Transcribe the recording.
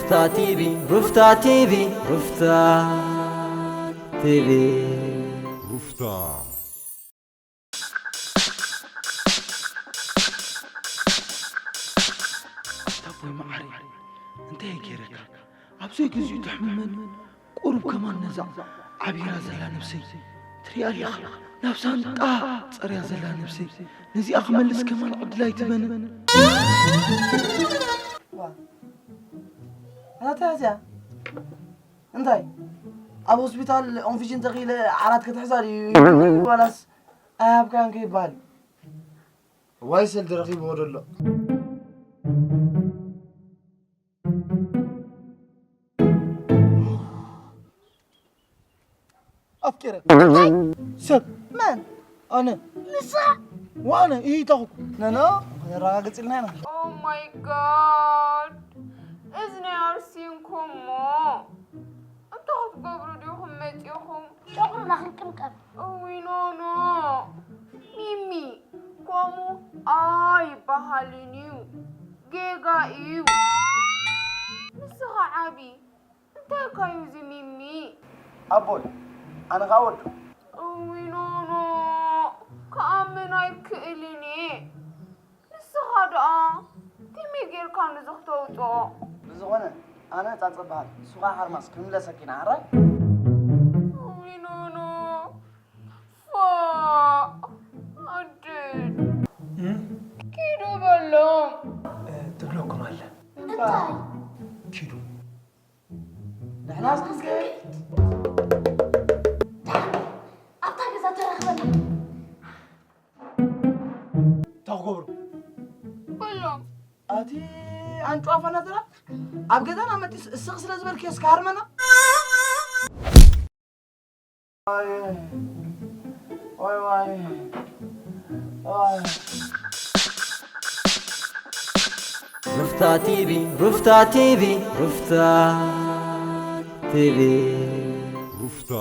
ሩፍታ ቲቪ፣ ሩፍታ ቲቪ፣ ሩፍታ ቲቪ። ሩፍታ። ኣቦይ መዓረይ፣ እንታይ እየ ገይረካ? ኣብ ዘይግዚኡ ተሕምመኒ፣ ቁሩብ ከማን ነዛ ዓቢራ ዘላ ነብሰይ ትሪኣ ኣለኻ? ናብ ሳንጣ ጸርያ ዘላ ነብሰይ፣ ነዚኣ ክመልስ ከማን ዕድል ኣይትበንን። ኣታ እዚኣ እንታይ ኣብ ሆስፒታል ኦንፊጅን ተኺለ ዓራት ክትሕዛ ድዩ? ዋላስ ኣይሃብካን ከይበሃል እዩ? ዋይ ሰልዲ ረኺብዎ ዘሎ። ኣፍቂረ ሰብ መን ኣነ ንሳ ዋነ ይታኹ ነኖ ነራጋግጽ ኢልና ኢና። Oh my God፣ እዚ ናይ ኣርሲንኮ እሞ እንታይ ክትገብሩ ዲኹም መጺኹም? ጨጉርና ክንቅምቀም። እውይ ኖኖ፣ ሚሚ ከምኡ ኣይበሃልን እዩ፣ ጌጋ እዩ። ንስኻ ዓቢ እንታይ ካዩ እዚ ሚሚ? ኣቦይ፣ ኣነ ኸኣ ወዱ። እውይ ኖኖ፣ ክኣምን ኣይክእልን እየ። ንስኻ ደኣ ከመይ ጌርካ ነዚ ክተውጽኦ? ብዝኾነ ኣነ ጻጸ በሃል፣ ንሱ ኸኣ ሓርማዝ፣ ክንምለሰኪ ኢና፣ ሕራይ? እውይ ኖኖ፣ ፋእ፣ ኣደይ። እም? ኪዱ በሎም። እ፣ ትብለኩም ኣለ። እንታይ? ኪዱ። ንሕናስ ክንከይድ። ደሓን ኣብታ ገዛ ተራኽበና። እንታይ ክገብሩ? በሎም። ኣቲ ኣንጭዋ ፈናትራ ኣብ ገዛና መጢስ እስኺ ስለ ዝበልክዮ እስኪ ሃርመና። ዋይ፣ ዋይ፣ ዋይ፣ ዋይ። ሩፍታ ቲቪ፣ ሩፍታ ቲቪ፣ ሩፍታ ቲቪ። ሩፍታ።